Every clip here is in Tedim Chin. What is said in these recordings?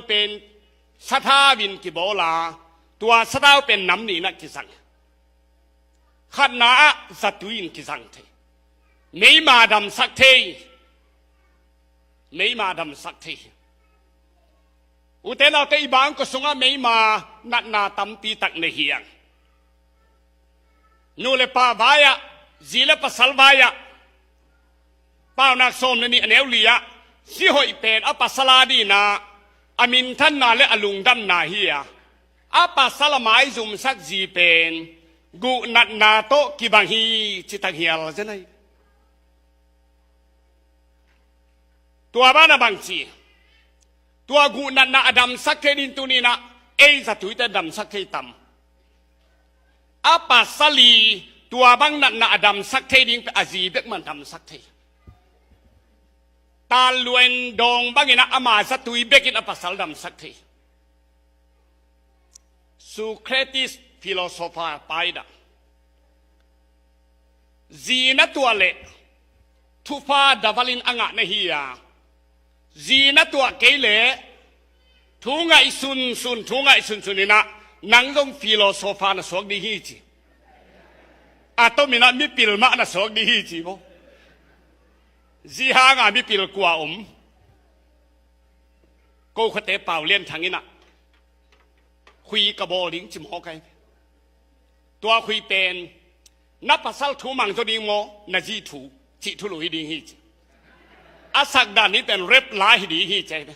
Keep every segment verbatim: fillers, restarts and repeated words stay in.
Pen sathau in kibawl a, tua sathau pen nam nihna kizang. Khatna ah zatui in kizang thei. Meima damsak thei. Meima damsak thei. Ute naute, i bangkua sungah meima natna tampi tak nei hi hang. Nu le pa vai-ah, zi le pasal vai-ah, Paunak sawm le nih a neu li-ah, zi hoih pen a pasal a ding a, a minthanna le a lungdamna hi a, a pasal a maizumsak zi pen guh natna tawh kibang hi, ci tanghial zen ahi. Tua banah bang ci? Tua guh natna a damsak thei ding tuni-in ah, ei zatuite damsak thei tam? A pasal i tua bang natna a damsak thei ding pen a zi bek mah damsak thei. Tan Luen Dawng bangin ah ama zatui bekin a pasal damsak thei. Socrates philosopher pa in ah, zi na tuah leh thupha double in a ngah na hi a, zi na tuah kei leh thu ngaihsunsun, thu ngaihsunsun in ah nang zong philosopher na suak ding hi, ci. A tomin ah mipil mah na suak ding hi, ci maw. Zi hanga mipil kua om? Ko khuate Pau Lian Thang in ah, khui ka bawl ding, ci mawk ahi. Tua khui pen na pasal thu mang zaw ding maw, na zi thu, cih thulu hi ding hi, ci. A sak dan hi pen rap la hi ding hi, ci ahi.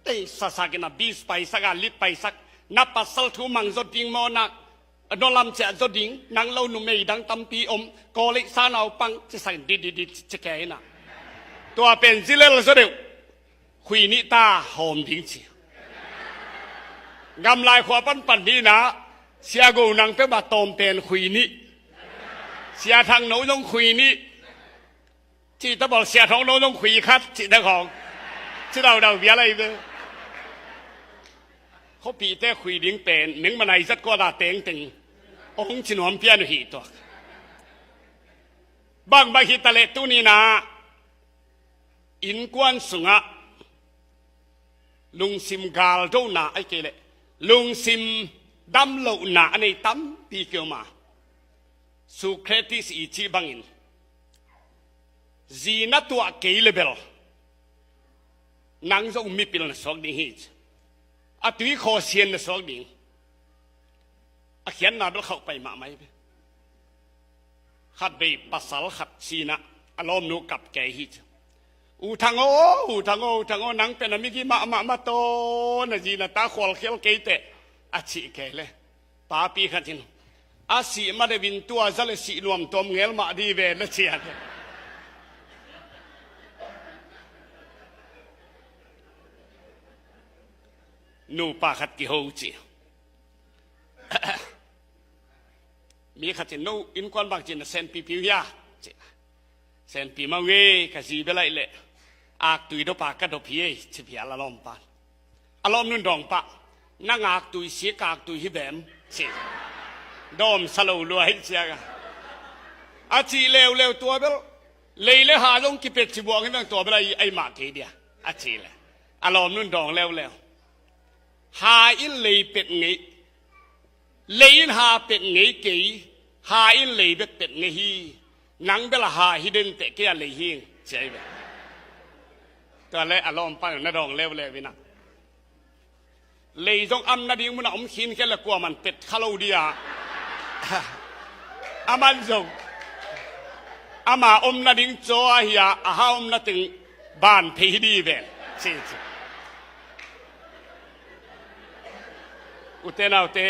Tei sasak in ah bis paisak a, lit paisak. Na pasal thu mang zaw ding maw, na a dawn lam ciah zaw ding, nang lo numei dang tampi om, college sa naupang, ci sak in dit dit dit ci kei in ah. Tua pen zi lel zaw deuh. Khui nih ta hawm ding, ci. Gamlai khua panpan ding in ah, Sia Go nang peuhmah tawm pen khui nih. Sia Thang no zong khui nih. Cih ta bawl, Sia Thang no zong khui khat, cih ta khawng. Ci daudau bia lai ve. Khuapihte khui ding pen mengmanai zat kua da tengteng hong ci nuam pian uh hi tuak. Bangbang hi ta leh tuni-in ah innkuan sungah lungsim galdona ahih kei leh lungsim damlohna a nei tampi kiom a, Socrates i cih bangin zi na tuah kei le bel nang zong mipil na suak ding hi, ci. A tui khawsian na suak ding. A khiatna bel khauh pai mahmah hi ve. Khatvei pasal khat si-in ah a lawmnu kap kei hi, ci. U Thang aw, U Thang aw, U Thang aw, nang pen a migi mahmah mah taw, na zi na ta khualkhial kei teh, a cih kei leh, papi khat in, a sih ma deuh in tua za le sih nuam tuam ngel mah ding ve, na ci a. Nupa khat kiho, ci. Mi khat in, no innkuan bangci na senpipi uh hia, ci. Senpi mah uh e, ka zi bel ahih leh aktui dawpa ka dawp hi ei, ci phial a lawmpa. A lawmnun dawng pah, nang aktui si ka aktui hi bem, ci. Dawm sa lo lua hi, ci a. A cih leuleu, tua bel lei le ha zong kipet ci buang hi beng, tua bel ahi, ahi mah kei dia, a cih leh a lawmnun dawng leuleu. Ha in lei pet ngei, lei in ha pet ngei kei, ha in lei bek pet ngei hi. Nang bel a ha hi den teh, kei a lei hi ing, ci ahi ve. Tua leh a lawmpa na dawng leuleu in ah, lei zong am nading munah om khin kei leh kuaman pet kha lo dia. Aman zong ama om nading caw ahi a, a ha om na teng ban phei hi ding hi ven, ci, ci. Ute naute,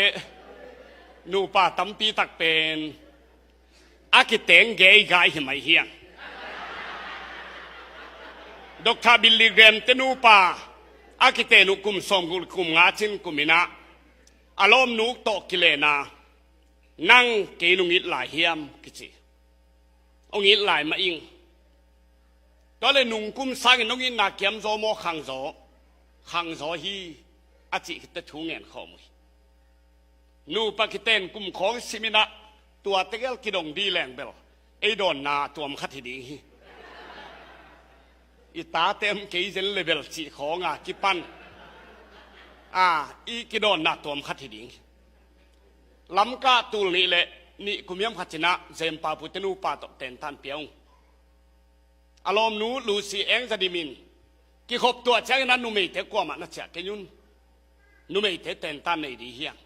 nupa tampi tak pen a kiteng gei gai hi mai hi hang. Doctor Billy Graham te nupa a kiten uh kum sawmguk kum nga cin kum in ah, a lawmnu tawh kilen a, nang kei nong it lai hiam, kici. Hong it lai mah ing. Tua leh nungkum sangin hong itna kiamzaw maw, khangzaw? Khangzaw hi, a cih khit teh thu ngen khawm uh hi. Nupa kiten kum khawng sim in ah, tua tegel kidong ding leng bel ei dawnna tuam khat hi ding hi. I tate om kei zen le bel cih khawng a kipan a, i kidawnna tuam khat hi ding. Lamka tul nih le nih kum hiam khat cinah Jem Pau Pu te nupa tawh tentan pia ung. A lawmnu Lucy Eng Za Dim in kikhop tuah ciangin a numeite kuamah na ciah kei un. Numeite tentan nei ding hi hang.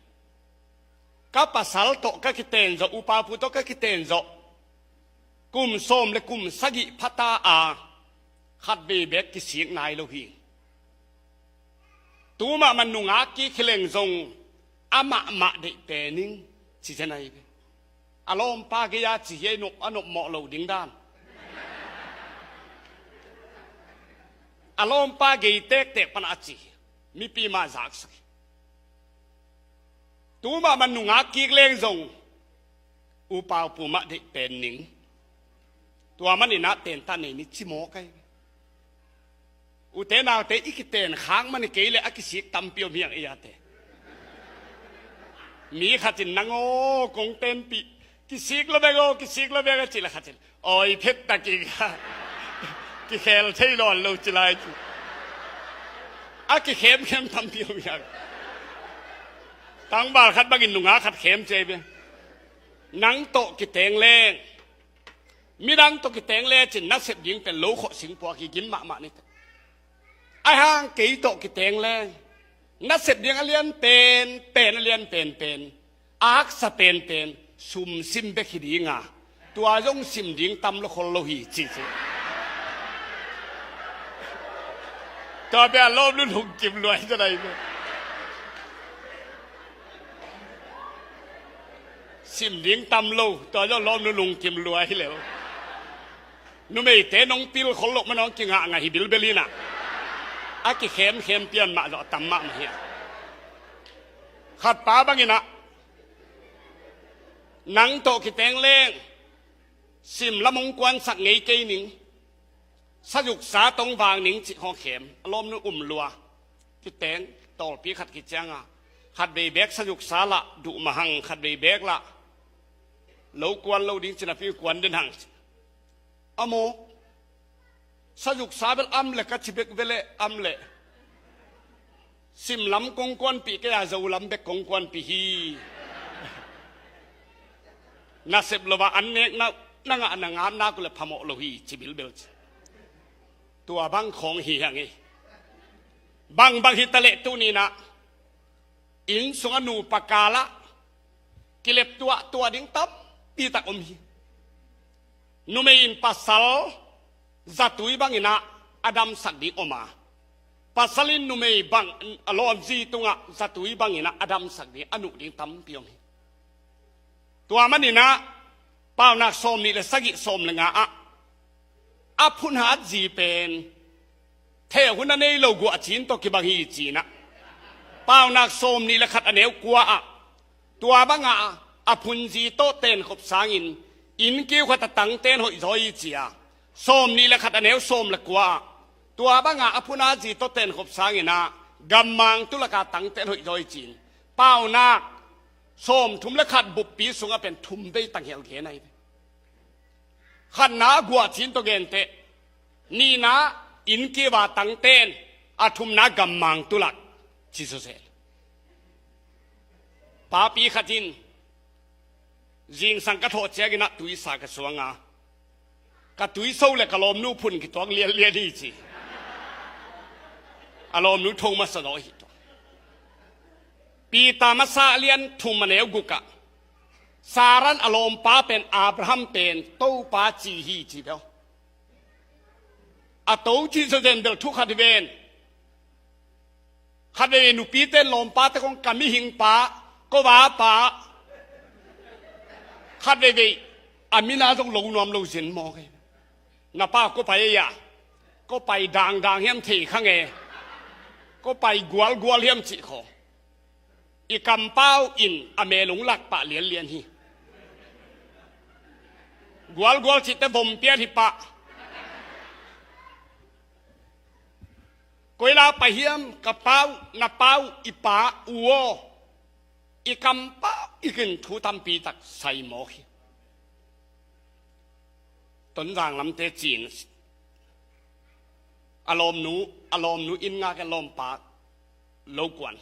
Ka pasal tawh ka kiten zawh, U Pau Pu tawh ka kiten zawh kum sawm le kum sagih phata a, khatvei beek kisik nai lo hi. Tu mahmah nungak kik hi leng zong amah mah deih pen ing, ci zen ahi ve. A lawmpa gei a ci hi a, nop, a nopmawh lo ding dan. A lawmpa gei tektek pan a ci hi. Mipi mah zaksak hi. Tu mahmah nungak kik leng zong U Pau Pu mah deih pen ning. Tua maninah tentan nei ni ci mawk ahi. Ute naute, i kiten khak mani kei le a kisik tampi om hi hang ei ate. Mi khatin nang aw kong tenpih, kisik lo bek aw, kisik lo bek a cih le khatin awi phet takin kikhel thei lawn lo ci lai ci. A kikhemkhem tampi om hi hang. Tangval khat bangin nungak khat khem ci ahi ve. Nang tawh kiteng leng, midang tawh kiteng lecin nasep ding pen lo khawh singpuak hi, gim mahmah ni teh. Ahi hang kei tawh kiteng leng nasep ding a lian penpen, a lian penpen, a haksa penpen sumsim bek hi ding a, tua zong sim ding tam lo khol lo hi ci ci. Tua bia lawmnu lungkim lua hi ta nai ve. Sim ding tam lo, tua zawh lawmnu lungkim lua hi lel. Numeite nong pil khol loh manawh kingahngah hi bilbel inah. A kikhemkhem pian mah zawh a tam mahmah hi a. Khatpa banginah nang tawh kiteng leng sim lam hong kuansak ngei kei ning. Sazuksa tawh vang ning cih khawng khem. A lawmnu um lua. Kiteng tawlpi khat kicianga khatvei beek sazuksa lah duh mah hang, khatvei beek lah lo kuan lo ding ci napi kuan den hang. A maw? Sazuksa bel am le ka ci bek ve le am le. Sim lam kong kuanpih kei a, Zo lam bek kong kuanpih hi. Nasep lo a an nek na, na ngah na ngam nak uh le phamawh lo hi ci bilbel ci. Tua bang khawng hi hang hi. Bangbang hi ta leh tuni inah inn sungah nupa kalah kilep tuahtuah ding tampi tak om hi. Numei in pasal zatui banginah a damsak ding om a, pasal in numei bang, a lawmzi tungah zatui banginah a damsak ding, a nuh ding tampi om hi. Tua maninah Paunak sawm nih le sagih, sawm le nga ah a phunhat zi pen theh hun a nei lo guahcin tawh kibang hi cinah. Paunak sawm nih le khat a neu kua ah tua bangah a phunzi tawh tenkhop sangin inn kiu khat a tangten hoih zaw hi ci a. Sawm nih le khat a neu sawm le kua ah tua bangah a phunhat zi tawh tenkhop sanginah gammang tulaka tangten hoih zaw hi cin. Paunak sawmthum le khat buppi sungah pen thum vei tanghelgen ahi ve. Khatna a guahcin tawh genteh, nihna inn kiva tangten, a thumna gammang tulak ci sawsel. Papi khat in zingsang ka thawh cianginah tuisa ka suanga, ka tuiso le ka lawmnu phun kituak lianlian hi ci. A lawmnu tho masa zaw hi tua. Peter masa a lian thum a neu gukah Saran a lawmpa pen Abraham pen Topa ci hi ci bel. A to ci sawzen bel thu khat hi ven. Khatveivei nupite in lawmpate kong ka mihingpa, ko vapa. Khatveivei a mina zong lo nuam lo zen mawk hi. Na pa ko pai ei a, ko pai dangdang hiam thei kha nge, ko pai gualgual hiam cih khaw. I kampau in a melung lak pah lianlian hi. Gualgual cihte vom pian hi pah. Koila pai hiam ka pau, na pau, i pa, u aw. I kampau i kin thu tampi tak sai mawk hi. Tonzang lamte cin. A lawmnu, a lawmnu inn ngak a lawmpa lo kuan.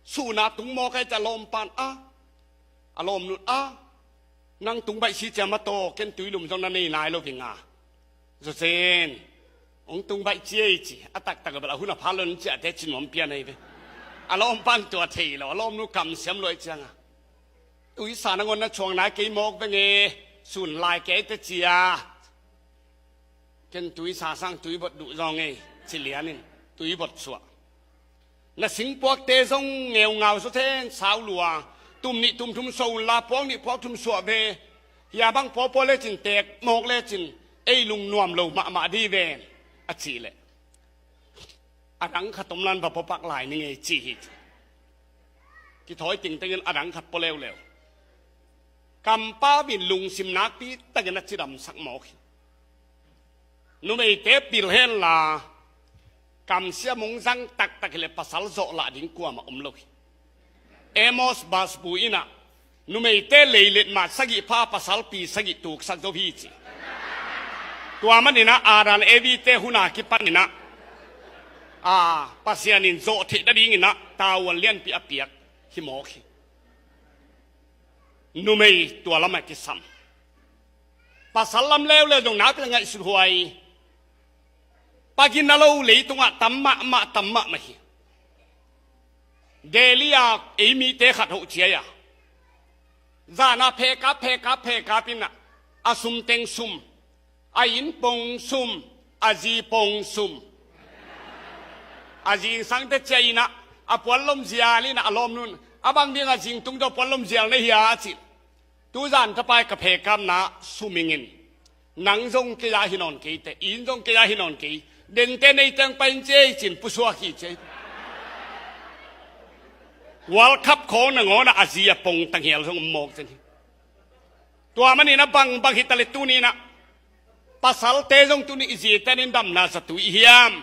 Suhna tung mawk a, a lawmpan a, a lawmnu a, nang tung baih si cia mataw, ken tuilum zong na nei nai lo ving a. Zawzen, hong tung baih ciei ci, a taktak a bel a hun a pha lon ciahte ci nuam pian ahi ve. A lawmpan tua thei lo, a lawmnu kamsiam luai cianga. Tuisa nangawn na chuang nai kei mawk veng e, sun lai kei te cia. Ken tuisa sang tuibot duh zaw ngei, ci lianin tuibot suah. Na singpuakte zong ngeungau zaw theng sau lua, tum nih tum thum suah unla puak nih puak thum suah ve. Hia bang puakpuak lecin tek mawk lecin ei lungnuam lo mahmah di ve, a cih leh. A dang khat om lan va puapak lai ni ngei ci hi ci. Kithawi tingtengin a dang khat pua leuleu. Kampau in lungsim nakpi takin a cidamsak mawk hi. Numeite pil henla, kamsiam hong zang taktak hileh pasal zawh lah ding kuamah om lo hi. Amos Basbu innah numeite leilet mah sagih pha, pasal pi sagih tuksak zo hi ci. Tua maninah Adam Evi-te huna kipaninah a, Pasian in zawh theih nadinginah tavuan lianpi a piak hi mawk hi. Numei tua lamah kisam. Pasal lam leuleu zong nakpi ngaihsut huai. Pagina lo leitungah tam mahmah, tam mahmah hi. Delhi a ei mite khat hoh ciai a, zana phekap phekap phekap innah a sum teng sum, a inn pong sum, a zi pong sum. A zingsangte ciah innah a puanlom zial innah a lawmnun, a bang ding a zingtung tawh puanlom zial na hia a cih. Tuzan tapai ka phekapna sumingin, nang zong kei a hi nawn kei teh, inn zong kei a hi nawn kei, dente nei teng pain ciei cin pusuak hi ciei. World Cup khawng nangawnah a zi a pong tanghial zong om mawk cen hi. Tua maninah bangbang hitaleh tuninah pasalte zong tunin i zite nin damna zatui i hiam?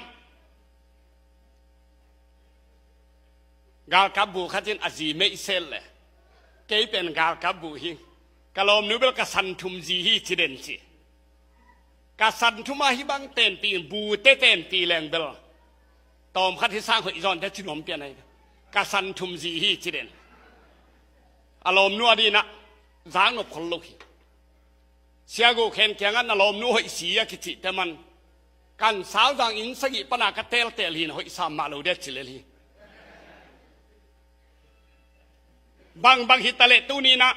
Galkap bu khatin a zi meihsel le, kei pen galkap bu hi, ka lawmnu bel ka santhum zi hi ci den ci. Ka santhum a hi bang tenpi in bute tenpi leng bel tawm khat hi sang hoih zawnte ci nuam pian ahi. Ka santhum zi hi ci den. A lawmnu a dinah zak nop khol lo hi. Siagu khen kiangah na lawmnu hoih si a kicihte man kan sauzang inn sagih pana ka teltel hin hoih sam mah lo dia ci lel hi. Bangbang hitaleh tuninah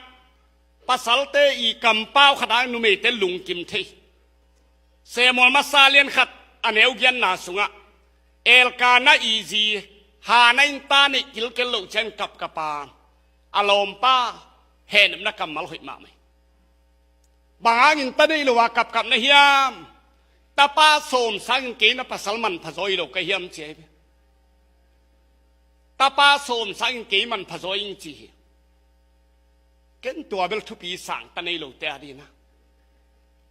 pasalte i kampau khatah numeite lungkim thei. Samuel masa lian khat a neu gianna sungah Elkana i zi Hana in ta neih kilkel loh cian kapkapa a lawmpa hehnepna kammal hoih mahmah hi. Bang hangin ta neih lo a kapkap na hiam? Tapa sawm sangin kei na pasal manpha zaw hi lo ka hiam ci ahi ve. Tapa sawm sangin kei manpha zaw ing ci hi. Ken tua bel thupi sang ta nei lote a dinah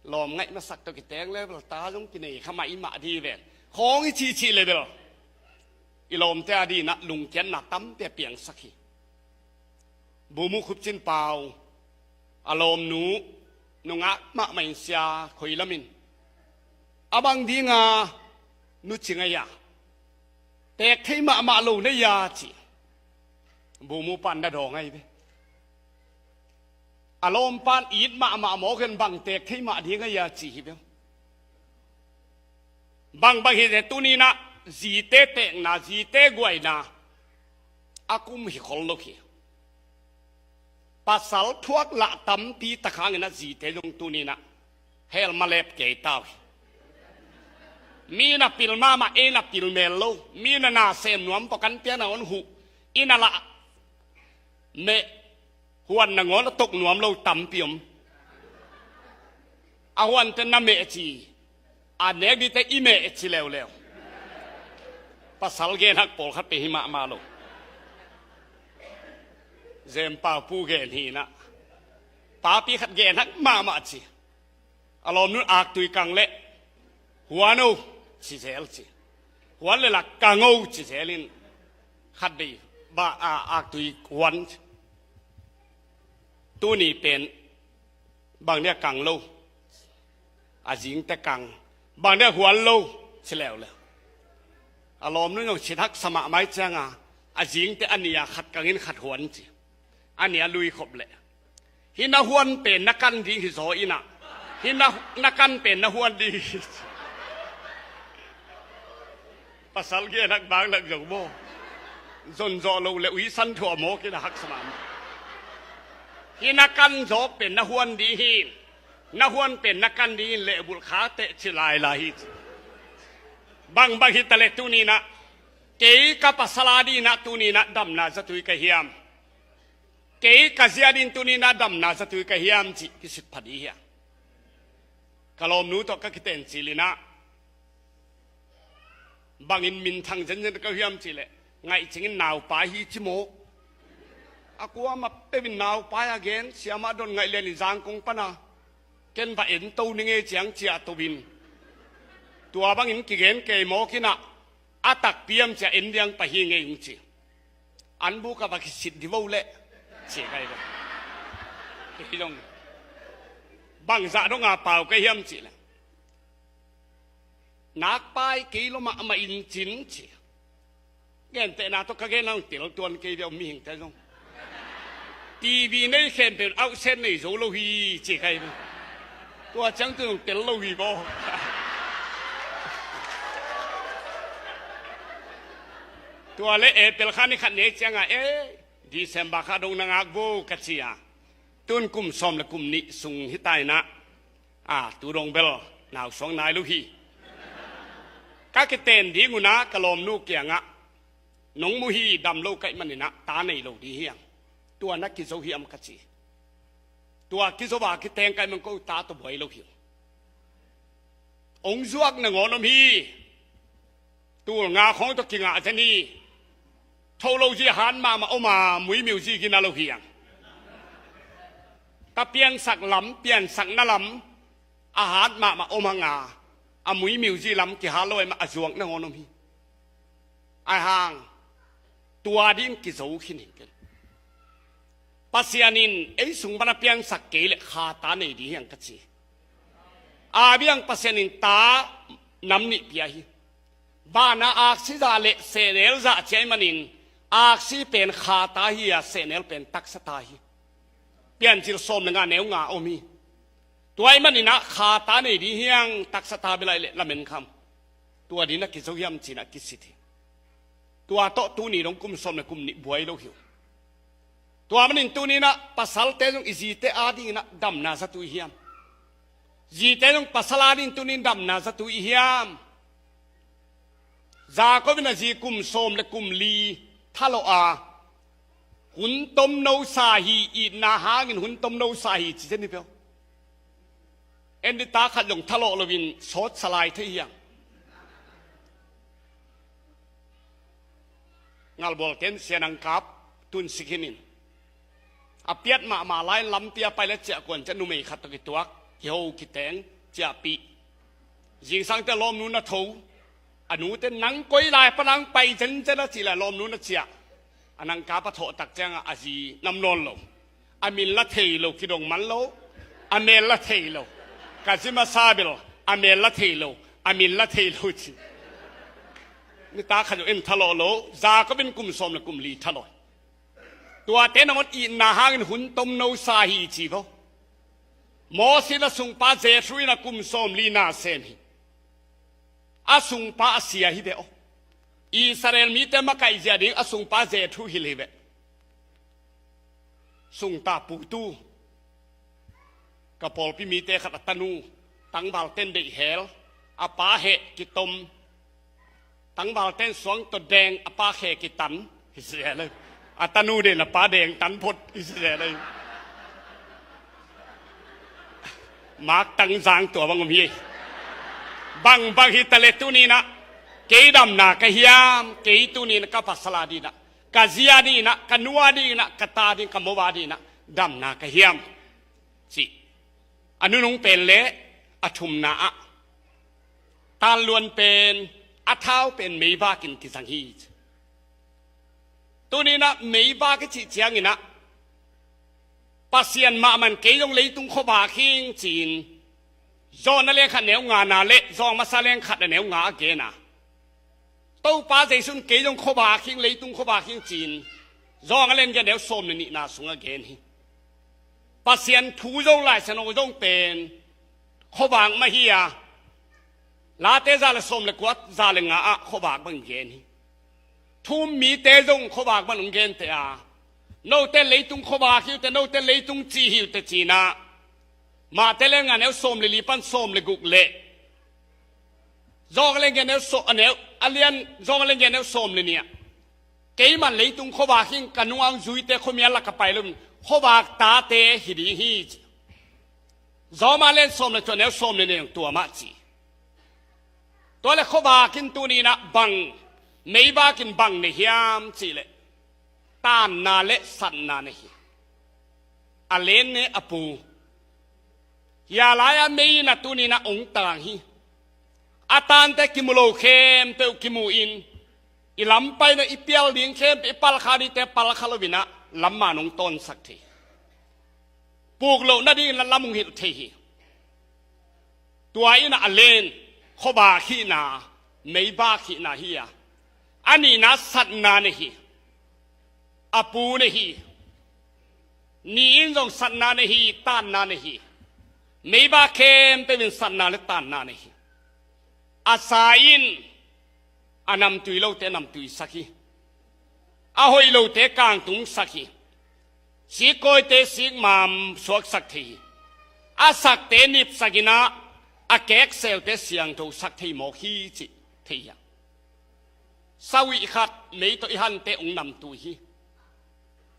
lawm ngaih masak tawh kiteng le bel ta zong kinei kha mah i mah di ven khawng i cihcih le bel i lawmte a dinah lungkiatna tampi a piangsak hi. Bumu Khupcin Pau a lawmnu nungak mahmah in sia khoi lamin a bang dinga nu ci ngai a, tek thei mahmah lo nei a ci. Bumu pan na dawng ahi ve. A lawmpan it mahmah mawk in bang tek thei mah ding ahi a ci hi ve. Bangbang hi te tuninah zite tekna, zite guaina a kum hi khol lo hi. Pasal thuak lah tampi takhangin a zite zong tuninah hel malep kei tau hi. Mi na pil mahmah ei na pil mel lo, mi na na sem nuam pawh kan piana on huh, i na lah meh huan nangawn a tok nuam lo tampi om. A huante na meh ci, a nek dite i meh ci leuleu. Pasal gen hak pawlkhat pe hi mahmah lo. Zempau pu gen hinah papi khat gen hak mahmah ci. A lawmnun aktui kang leh huan o ci zel ci. Huan le lak kang o ci zelin khat dei ba a aktui huan ci. Tuni pen bang dia kang lo, a zingte kang, bang dia huan lo, Ci leuleu. A lawmnu zong sit haksa mahmah cianga, a zingte a nih a khat kangin khat huan ci. A nih a lui khop leh, hih na huan pen na kan ding hi zaw inah, hih na, na kan pen na huan ding hi. Pasal gen hak bang lak zong maw? Zonzawh lo le uisan thuah mawk inah haksa mahmah. Hih na kan zaw pen na huan ding hi. Na huan pen na kan dingin lehbulh kha teh ci lailai hi ci. Bangbang hi taleh tuninah, kei ka pasal a dinah tuninah damna zatui ka hiam? Kei ka zia din tuninah damna zatui ka hiam cih kisit pha dih hiam? Ka lawmnu tawh ka kiten cilinah, bangin minthang zenzen ka hiam cihleh, ngaihcingin naupai hi ci maw? A kuamah peuhin naupai a gen, siamah don ngaih lianin Zangkong pana ken va en to ning ei ciang ciah to in. Tua bangin kigen kei mawk inah, a takpi am cia en diang pa hi ngei ung ci. An buk a va kisit di vo leh ci kai ve. Kei dong bangzah donga pau ka hiam cihleh, nakpai kei lo mahmah in cin ci. Gentehna tawh ka gen hong tel tuan kei ve, mihingte zong. TV nei khempeuh auhset nei zo lo hi ci kai ve. Tua ciang tu zong tel lo hi baw. Tua le April kha ni khat nei cianga, e, December kha dong na ngak vo ka ci a. Tun kum sawm le kum nih sung hi ta inah, a, tu dong bel nau suang nai lo hi. Ka kiten ding unah ka lawmnu kiangah, nong mu hi, dam lo ka hih maninah ta nei lo ding hiam? Tua na kizo hiam ka ci. Tua kizo a kiteng ka hih man ko ta tawh buai lo hi. Ong zuak nangawn om hi. Tul nga khawng tawh kingah zen hi. Tho lo zi a hat mahmah om a, muimiu zi gina lo hiang. Ka piansak lam, piansakna lam a hat mahmah om hanga, a muimiu zi lam kihat lo aimah a zuak nangawn om hi. Aihang tua din kizo khin hi ken. Pasian in ei sung pana piansak kei leh kha ta nei ding hiang ka ci. A biang Pasian in ta nam nih pia hi. Vana aksi zah le sehnel zah ciai manin, aksi pen kha ta hi a, sehnel pen taksa ta hi. Piancil sawm le nga neu nga om hi. Tua ih maninah kha ta nei ding hiang, taksa ta bilaih le lamen kham. Tua dinah kizo hiam cinah kisit hi. Tua tawh tuni dong kum sawm le kum nih buai lo hi uh. Tua manin tuninah pasalte zong i zite adinginah damna zatui hiam? Zite zong pasal ading tunin damna zatui hiam? Jakob in a zi kum sawm le kum li thalawh a, hun tomno sa hi, itna hangin hun tomno sa hi ci zen hi peuh. En dita khat zong thalawh loin sawtsa lai thei hiang. Ngalbual ken sia nang kap tun sikhin in. A piat mahmah lai-in lampi a pai le ciah kuan ciah numei khat tawh kituak, kiho kiteng, ciahpih. Zingsangte lawmnu na tho, a nute nang koi lai pa nang pai zenzen a cih le lawmnu na ciah. A nang kap a thawh tak ciangah a zi nam nawn lo. A min la thei lo, kidong man lo. A mel la thei lo. Ka zi masa bel a mel la thei lo, a min la thei lo ci. Nita khat zong en thalawh lo, Jakob in kum sawm le kum li thalawh. Tuate nangawn itna hangin hun tomno sa hi ci vo. Moses in a sungpa Jethro in a kum sawm li na sem hi. A sungpa a sia hi ve aw. Israel mite makaih zia ding a sungpa Jethro hilh hi ve. Sungta putu. Ka pawlpi mite khat a tanu, tangvalten deih hel, a pa heh kitom, tangvalten suang tawh deng, a pa khe kitan hi sese lo. A tanu den a pa deng tan phot hi sese lo. Mak tangzang tua bang om hi. Bangbang hi ta le tuninah kei damna ka hiam? Kei tuninah ka pasal a dinah, ka zi a dinah, ka nu a dinah, ka ta din, ka mo a dinah damna ka hiam? Cih a nunung pen le a thumna ah, tanluan pen, a thau pen meivakin kizang hi. Tuninah meivak i cih cianginah Pasian mahmah in kei zong leitung khuavak hing ci-in John a lian khat neu ngana le John masa lian khat a neu nga a gen a, Topa Jesu in kei zong khuavak hing, leitung khuavak hing ci-in John a lian giat neu sawm le nihna sungah gen hi. Pasian thu zong, Lai Siangtho zong pen khuavak mah hi a, Late za le sawm le kua, za le nga ah khuavak bang gen hi. Thu-um mite zong khuavak bang hong gente a, note leitung khuavak hi uh teh, note leitung ci hi uh teh ci-in ah, Mate lian nga neu sawm le li pan sawm le guk le John a lian giat neu sawm, a neu, a lian, John a lian giat neu sawm le nih ah, keiman leitung khuavak hing, ka nungah hong zuite khuamial lak ah pai lo-in khuavak tate hi ding hi, ci. John a lian sawm le thum a neu sawm le nih ah tua mah ci. Tua leh khuavak in tuni-in ah bang, meivak in bang nei hiam cih leh, taanna le satna nei hi. A len ne a pu. Hia lai-ah mei in ah tuni-in ah hong taang hi. A taante kimu lo khempeuh kimu in, i lam paina, i pial ding khempeuh, i palkha dingte palkha lo-in ah lamman hong tawnsak thei hi. Puk loh nadingin ah lam hong hilh thei hi. Tua in ah a len khuavak hihna, meivak hihna hi a, a nihna satna nei hi. A pu nei hi. Ni in zong satna nei hi, taanna nei hi. Meivak khempeuh in satna le taanna nei hi. A sa in a namtui lote namtuisak hi. A hoih lote kangtungsak hi. Sikkawite sikmam suaksak thei hi. A sakte nipsak in ah, a kekselte siangthosak thei mawk hi cih thei hi. Sauih khat mei tawh i hante hong namtui hi.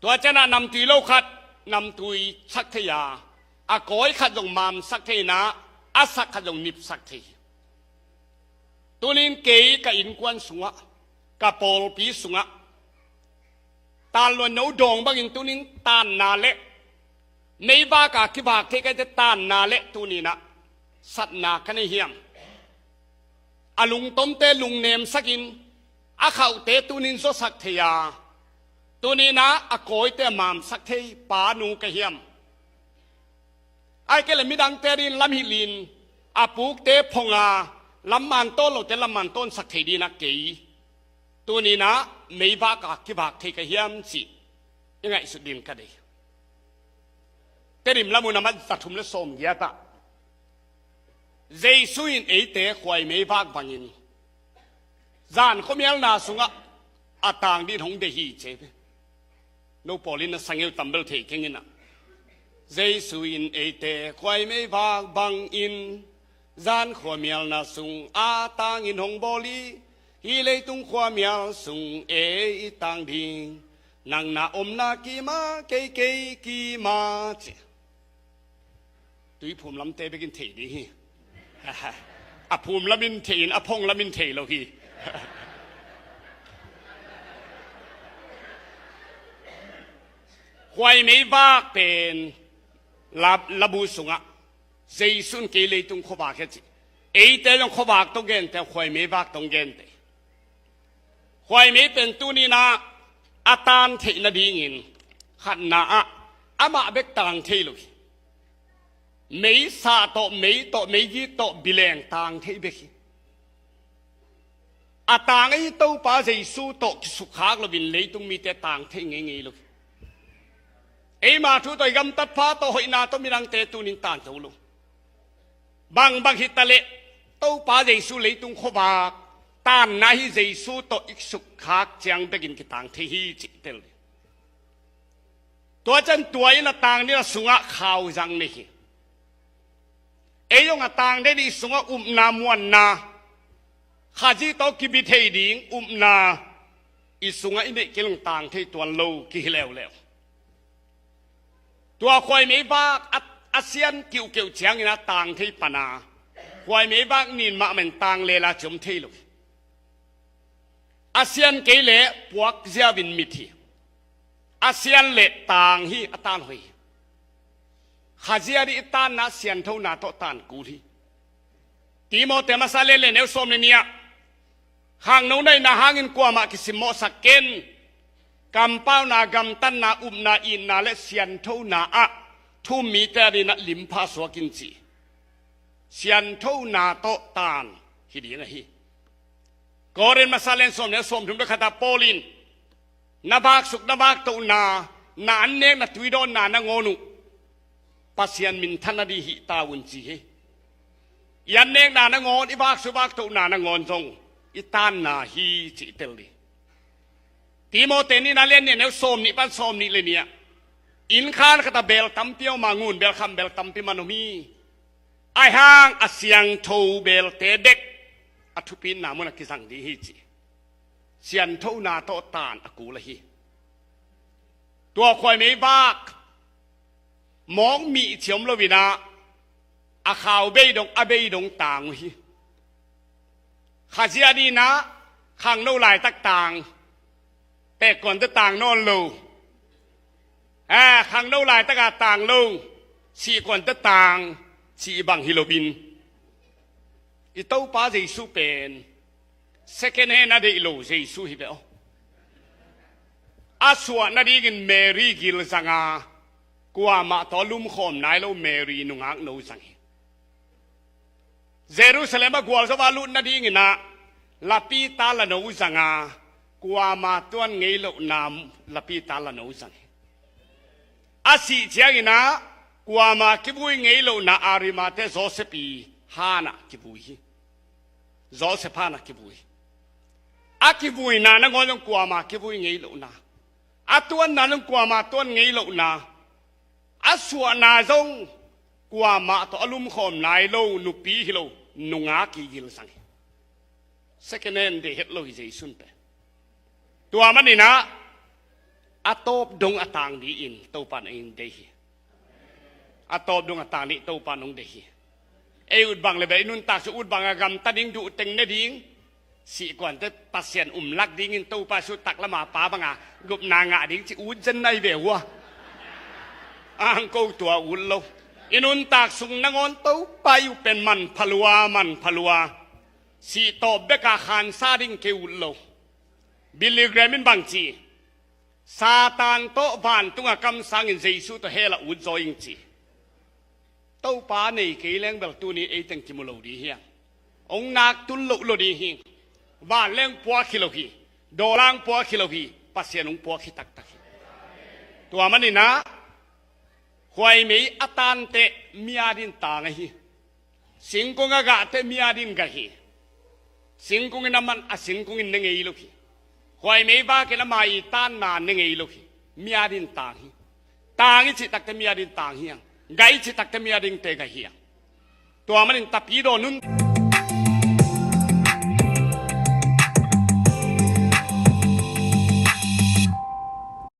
Tua ciangin ah namtui lo khat namtuisak thei a, a kawi khat zong mamsak thei in ah, a sak khat zong nipsak thei hi. Tuni-in kei ka innkuan sungah, ka pawlpi sungah, taanluan no dawng bangin tuni-in taanna le, meivak a kivak thei ka hih teh taanna le tuni-in ah satna ka nei hiam? A lungtomte lungnemsak in, a khauhte tuni-in zuasak thei a, tuni-in ah a kawite a mamsak thei pa nu ka hiam? Ahih kei leh midangte adingin lam hilh in, a pukte phong a, lamman tawn lote lamman tawnsak thei dingin ah kei tuni-in ah meivak a kivak thei ka hiam cih i ngaihsut dingin ka deih. Tedim lamun a mat za thum le sawmgiat ah, Jesu in eite khuai meivak bangin zan khuamialna sungah a taang dingin hong deih hi ci hi. No pawl in a sangeu tambel thei keng in ah, Jesu in eite khuai meivak bangin zan khuamialna sung a taangin hong bawl hi. Hih leitung khuamial sung ei i taang ding, nang na omna kim ah kei, kei kim ah ci. Tuiphum lamte bekin thei ding hi. A phum lamin thei in, a phong lamin thei lo hi. Khuai meivak pen la, labu sungah Jesu in kei leitung khuavak hi ci. Eite zong khuavak tawh gente, khuai meivak tawh gente. Khuai mei pen tuni-in ah a taan theih nadingin khatna ah amah bek taang thei lo hi. Meisa tawh, mei tawh, meigik tawh, bileng taang thei bek hi. A taang ahi Topa Jesu tawh kisukkhak loin leitung mite taang thei ngeingei lo hi. Eima thu tawh, i gamtat pha tawh, hoihna tawh midangte tuni-in taang zo lo. Bangbang hitaleh Topa Jesu leitung khuavak, taanna ahi Jesu tawh i sukkhak ciang bekin kitaang thei hi cih tel ding. Tua ciang tua in a taang ding a sungah khauzang nei hi. Ei zong a taang ding i sungah upna muanna, Khazih tawh kibi thei ding upna i sungah i neih kei leh taang thei tuan lo kihi leuleu. Tua khuai meivak a, a sian kiuhkeuh ciangin a taang thei pan a, khuai meivak nin mahmah in taang lela ciom thei lo hi. A sian kei leh puak ziau in mit hi. A sian leh taang hi, a taan hoih hi. Khazih ading i taanna sianthona tawh taan kul hi. Timoti masa lian li neu sawm le nih ah, khangno na hihna hangin kuamah kisimmawhsak ken. Kampauna, gamtatna, upna, itna le sianthona ah thu-um mite adingin ah limpha suak in ci. Sianthona tawh taan hi ding ahi. Korin masa lian sawm le sawmthum le khat ah Paul in na vaksuk na vaktohna, na annek na tuidawnna nangawn uh Pasian minthan nading hih ta un ci hi. I annekna nangawn, i vaksuk vaktohna nangawn zong i taanna hi cih tel ding. Timote nihna lian nih neu sawm nih pan sawm nih le nih ah, inn khan khat ah beel tampi om a, ngun beel kham beel tampi man om hi. Ahi hang a siangtho beelte bek a thupitna mun ah kizang ding hi ci. Sianthona tawh taan a kul ahi. Tua khuaimei vak mawk mih ciam lo in ah, a khau bei dong, a bei dong tang uh hi. Khazia ding in ah khangno laitak tang, pekkuante tang nawn lo. Eh, khangno laitak a tang lo, sihkuante tang, sih bang hi lo in. I Topa Jesu pen second hand a deih lo Jesu hi ve aw. A suah nadingin Mary gil zang a, kuamah tawh lumkhawm nai lo Mary nungakno zang hi. Jerusalem ah gualzo a lut nadingin ah lapita lano zang a, kuamah tuan ngei lohna lapita lano zang hi. A sih ciangin ah kuamah kivui ngei lohna Arimathea Joseph i han ah kivui hi. Joseph han ah kivui hi. A kivuina nangawn zong kuamah kivui ngei lohna, a tuanna zong kuamah tuan ngei lohna, a suahna zong kuamah tawh a lumkhawm nai lo, nupi hi lo, nungak i gil zang hi. Second hand deih het lo hi Jesu pen. Tua manin ah a tawp dong a tang dingin Topa in hong deih hi. A tawp dong a tang dingin Topa in hong deih hi. Ei ut bang le bel i nuntak sung ut bang a gamta ding, duhteng ne ding, sihkuante Pasian um lak dingin Topa sung taklam a pa bang a gupna ngah ding ci ut zen nai ve uh a, a hang ko tua ut lo. I nuntak sung nangawn Topa i uh pen manpha lua, manpha lua. Sih tawp bek a khansa ding kei ut lo. Billy Graham in bang ci? Satan tawh vantung a kamsang in Jesu tawh hell ah ut zaw ing ci. Topa nei kei leng bel tuni ei teng kimu lo ding hi hang. Hong nak tul loh lo ding hi. Van leng puak hi lo hi. Daw lang puak hi lo hi. Pasian hong puak hi taktak hi. Tua manin ah khuaimei a tante mi adingin tang ahi. Singkung a gahte mi adingin gah hi. Singkung in a man a singkung in ne ngei lo hi. Khuaimei vak in ama i taanna ne ngei lo hi. Mi adingin tang hi. Tang i cih takte mi adingin tang hi hang. Gah i cih takte mi adingte gah hi hang. Tua manin tapidaw nun